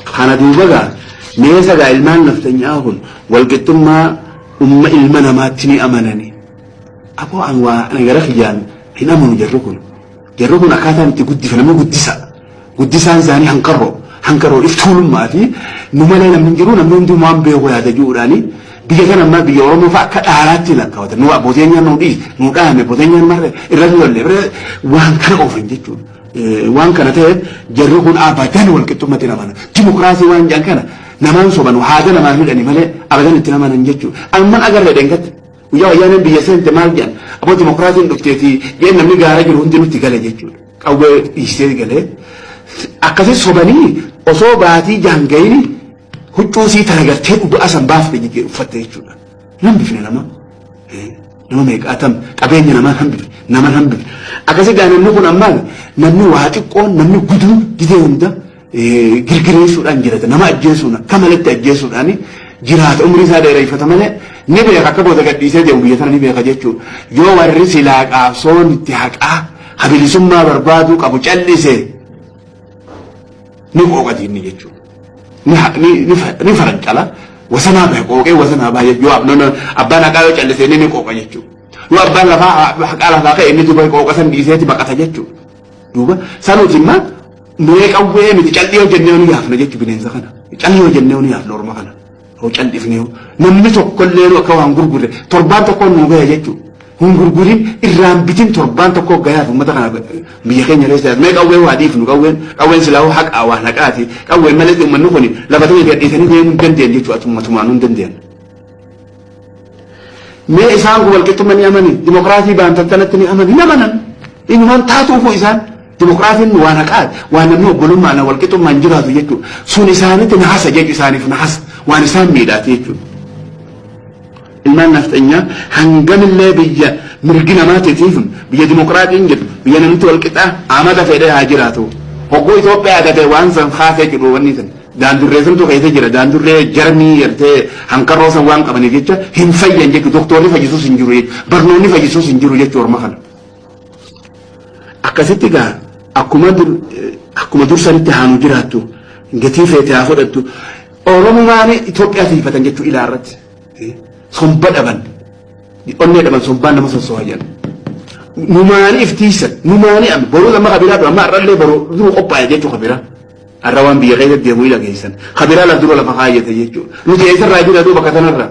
Kana duuba gaa meesa gaa ilmaan naftanyaa kun walqixxummaa umma ilma namaatti ni amanani. Aboo an waa ana gara kiyyaan hin amanu jarri kun. Jarri kun akkaataan itti guddifa namni guddisa. Guddisaan isaanii hanqarroo. Hanqarroo iftuulummaa fi nu malee namni hin jiru, namni hunduu waan beeku yaada jiruudhaani biyya kana ammaa biyya Oromoo fa'a akka dhaalaatti lakkaawatan. Nu abbootiin nu dhiis nu dhaame abbootiin marre irra lolle waan kana oofan jechuudha. Waan kana ta'eef jarri kun abadan walqixxummatti hin amanan. Dimokiraasii waan jedhan kana namaan soban, haada namaan hidhani malee abadan itti amanan jechuudha. Amman agarre dhengatti. Guyyaa Wayyaaneen biyya seente maal jedhan? Aboo dimokiraasiin dhufteeti jeen, namni gaara jiru hundi nutti gale jechuudha. Qawwee dhiisee galee akkasii sobanii osoo baatii jaangayini huccuu sii tana gartee dhugaa san baafte jechuudha, uffatte jechuudha. Nan bifne nama. Nama meeqaatam qabeenya namaan hambifne, naman hambifne. Akkasii gaa namni kun ammaa namni waa xiqqoon namni guduu gidee hunda girgireessuudhaan jirata, nama ajjeesuun akka malatti ajjeesuudhaan jiraata, umrii isaa dheereeffata malee ni beeka, akka booda gadhiisee deemu biyya tana ni beeka jechuudha. Yoo warri silaa qaabsoon itti haqaa habilisummaa barbaaduu qabu callise ni qooqati inni jechuudha. Ni farancala wasanaa bahe, qooqee wasanaa bahe. Yoo abbaan haqaa yoo callise inni ni qooqa jechuudha. Yoo abbaan lafaa haqaa lafaa ka'e inni duuba qooqa san dhiiseeti baqata jechuudha. Duuba sanuuti immoo mee qawwee miti, callii yoo jennee ni yaafna jechuudha bineensa kana. Callii yoo jennee ni yaafna orma kana. Hoo callifnee namni tokkollee nu akka waan gurgurre torbaan tokko nu gahe jechuudha. Hin gurgurin, irraan bitin, torbaan tokko gahaaf uummata kana biyya keenya keessa. Mee qawwee waa dhiifnu, qawween silaa haqaa waan haqaati. Qawween malee uummanni kun lafa ta'e gadhiisanii deemuu hin dandeenye jechuudha, ummatumaan hin dandeenye. Mee isaan kun walqixxummaa ni amani, dimokiraasii baantan tanatti ni amani, ni amanan. Inumaan taatuufu isaan dimokiraasiin waan haqaati, waan namni obbolummaan walqixxummaan jiraatu jechuudha. Sun isaanitti nahasa jechuudha, isaaniif nahasa, waan isaan miidhaati jechuudha. Ilmaan nafxanyaa hangamillee biyya mirgi namaatiif, biyya dimokiraatiin jedhu, biyya namni walqixaa amata fedhee haa jiraatu. Hogguu Itoophiyaa tate waan san kaasee jedhu wanni san. Daandurree santu keessa jira. Daandurree jarmii gartee hankarroo san waan qabaniif jecha hin fayyan jechuudha. Doktorri fayyisuus hin jiru jechuudha. Barnoonni fayyisuus hin jiru jechuudha orma kana. Akkasitti gaa akkuma dursanitti haanu jiraattu, gatii feete haa fudhattu. Oromumaan Itoophiyaa tiifatan jechuudha ilaa irratti. Somba dhaban. Onnee dhaban, sombaan nama sossoha jedhan. Numaani iftiisan, numaani amma boruu nama kabiraa dha, amma har'allee boruu duru qophaa'e jechuudha kabiraa. Har'a waan biyya keessa deemu ila geessan. Kabiraa laf dura lafa kaayyate jechuudha. Nuti eessarraa jira duuba bakka sanarraa.